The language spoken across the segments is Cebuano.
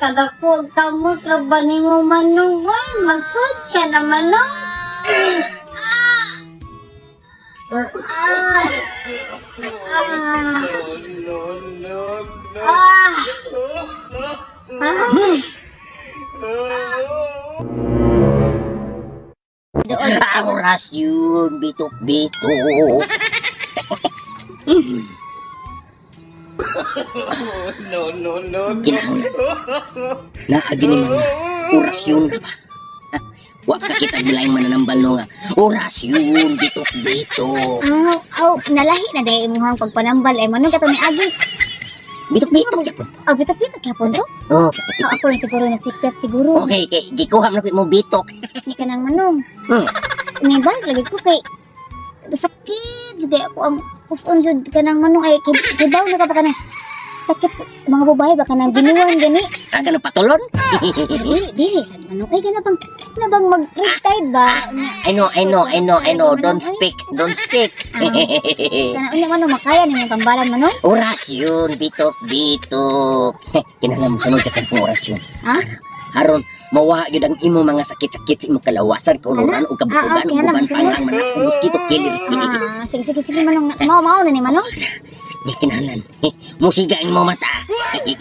Nakadako ka mo ka nimo, manong. Ay, masud ka na, manong. Ah! Ah! Ah! Ah! Ah! Orasyon, bitok-bitok. No, no, no, no. Kinahanglan. Naagi ni mga orasyon ka ba? Wa ka kita gilaing mananambal no nga. Orasyon, bitok-bitok. Aw, aw, nalahi na dahil imuhang pagpanambal ay manong kato ni Agi. Bitok-bitok gyapon to. Aw, bitok-bitok yapon to. Oh, Aw, ako lang siguro na sipet siguro. okay, kay gikuha man ko imong bitok. Ni ka nang manong. May balik lagi ko kay sakit jud kay ako ang puson jud ka nang manong ay kibaw na ka pa kanang sakit mga babae ba kanang binuwan gani. Ah, ganun patulon? Dili dili sa manong ay kana bang kana bang mag retired ba? I know, I know, I know, I know. Don't speak, don't speak. Kana unya manong makaya nimong tambalan manong. Orasyon, bitok-bitok. Kinahanglan mo sunod sa kang orasyon. Ha? Aron mawa gyud ang imo mga sakit-sakit sa imong kalawasan, kaunuran ug kabutugan ug kinahanglan uban mo sunod. pangang manak mosquito killer. Ah, sige sige sige manong mao mao na ni manong. Di kinahanglan. Musiga ang imong mata.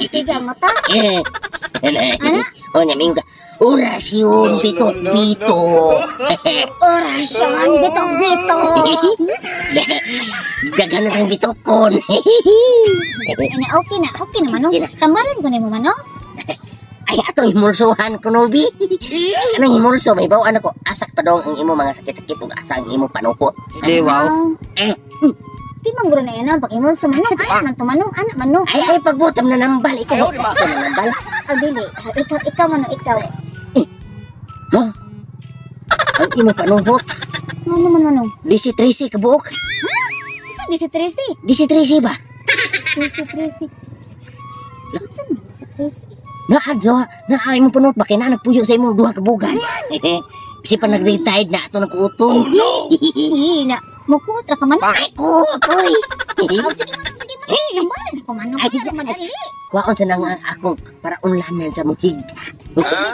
Sige ang mata. Eh. Ana? Oh, nya mingon ka. Orasyon, No, bitok, no, no, bitok. Orasyon bitok bitok. Daghan na sang bitokon. Anya okay na manong. Sige na. Tambalan ko nimo manong. Ay, atong himulsuhan ko, Nobi. Anong himulso? May bawaan ako. Asak pa dong ang imo mga sakit-sakit ug asa ang imo panukot. Di, wow. Eh. Di man guro na yan ang pakimol sa manong. Anak man to manong, anak manong. Ay, ay, pagbutam na nambal. Ikaw, ikaw na nambal. Ah, dili. Ikaw, ikaw manong, ikaw. Ha? Ang imo panuhot. Ano man manong? Disi trisi kabuok. Isa di si Tracy. Disi trisi ba? Tracy, Tracy. Unsa man si Tracy? Naa, duha. Naa, imong panuhot ba? Kaya na nagpuyo sa imong duha kabugan. Kasi pa nag-retired na ato nagkuutong. Oh, no! Hi na. Mukuot ra ka manong. Ay, kutoy! Aw, sige manong, sige manong. Tambalan ako manong. Ay, Ay, man dali. Kuwaon sa nang ako para unlanan sa mong higa.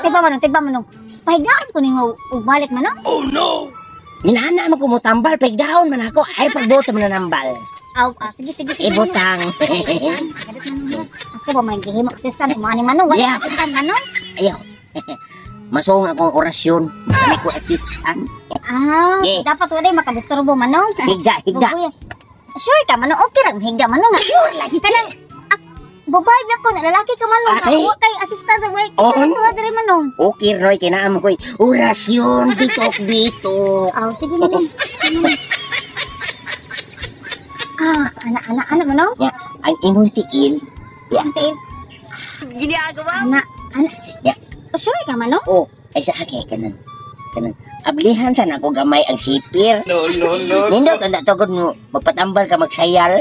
Tigba manong, tigba manong. Pahigaan ko nimo og balik manong. Oh, no! Minana mo ko mo tambal, pagdaon man ako. Ay, pagbuot sa mananambal. Aw, ah, sige sige sige. Ibutang. Ako ba man gihimo assistant mo ani manong? Wala Yeah. assistant manong. Ayaw. Masong akong orasyon. Basta may ko assistant. Ah, Yeah. dapat wala makadisturbo manong. Higda, higda. Bubuya. Sure ka manong, okay ra higda manong. Sure lagi. Kanang babae ba ko, lalaki ka manong. Ay. Wa kay assistant wa kay Oh. oh. Diri manong. Okay, Roy, kinaam ko. Orasyon, bitok, bitok. Aw, sige manong. Manong. Ah, ana ana ana manong. Ya, ang imong tiil. Ya. Ang tiil. Ginagawa Ana ana. Ya. Sure ka manong? Oh, ay sa akin, kanan. Kanan. Ablihan sa nako gamay ang sipir. No, no, no, no. Nindot, ang datogod mo, magpatambal ka magsayal.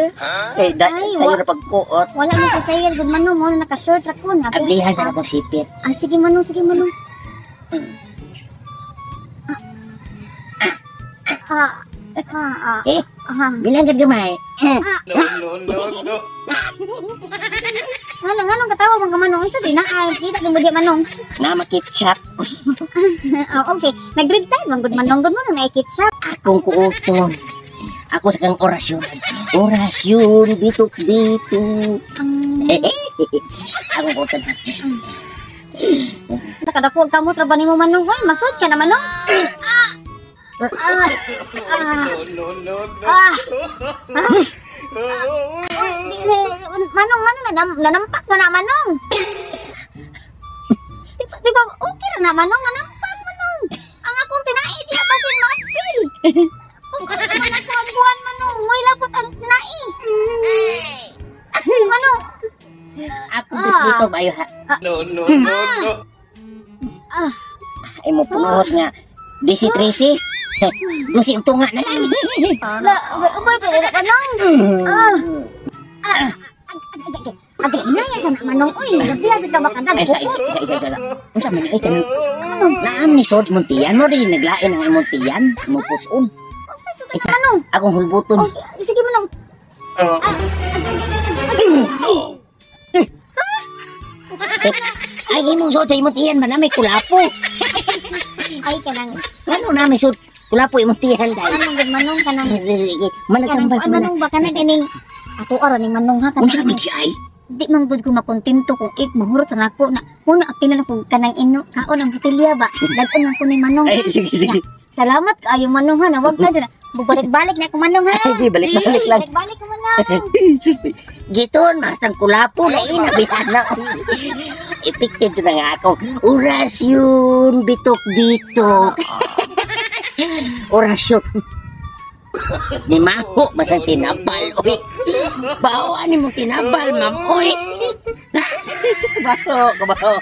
Eh, da, Ay, sayo na pagkuot. Wala mo kay sayal gud manong mo naka short ra ko na. Ablihan sa nako sipir. Ah, sige manong, sige manong. Ah. Ah, ah, Eh, ah. bilang gud gamay. Eh, No, no, no, no. Ano nga nung katawa man ka manong? Unsa di na ay kita di mo di manong. Na makitchap. Ah, okay. Nag-retire man gud manong gud manong na ketchup. Akong kuoton. Ako sa kang orasyon. Orasyon, bitok, bitok. Akong kuoton. Nakadako ka mo trabaho nimo manong. Hoy, masud ka na manong. Ah. Ah. Ah. No, no, no, no. Ah. Ah. Manong, manong, nanampak mo na manong. Di ba, okay ra na manong, nanampak manong. Ang akong tinai, di basin maapil. Gusto ko man ako ang buwan manong, way lapot ang tinai. Manong, Ako dito bayo ha. No, no, no, no. ah, Ay mo punuhot nga. Disi trisi. Dusi og tunga na lang. la, ubay, ubay, pwede na manong. Ah, ah, agay, agay, hinaya sa na manong, uy, nagabiya sa kabakadag. Ay, isa, isa, isa, isa, isa. Unsa man ay kanang naam ni sod imong tiyan mo di naglain ang imong tiyan, imong puson. Unsa sa ta manong? Akong hulbuton. Oh, sige manong. Ah, agay, agay, agay, agay. Tek, Ay, imong suot sa imong tiyan ba na may kulapo. Ay, kanang Ano na may suot kulapo imong tiyan dai. Anong gud manong kanang kanang Managtambal kuan man. manong ba kanang ining ato aron ning manong ha, Unsa kanang man si ay? Di man gud ko makontento kung ik mahurot sa nako na muna apila na kung kanang ino kaon ang botelya ba dag-on man ko ni manong. Ay, sige, sige. Salamat kaayo, manong, ha. Nawag ka dyan, balik-balik na ako, manong, ha. Ay, di, balik-balik lang. Balik-balik ko, manong. Giton, mas ang kulapo na ina bihana. Epektibo na nga ako. Orasyon, bitok-bitok. Orasyon. Ni Maho, mas ang tinabal, oy. Baho, ani mo tinabal, ma'am, oy. Kabaho, kabaho.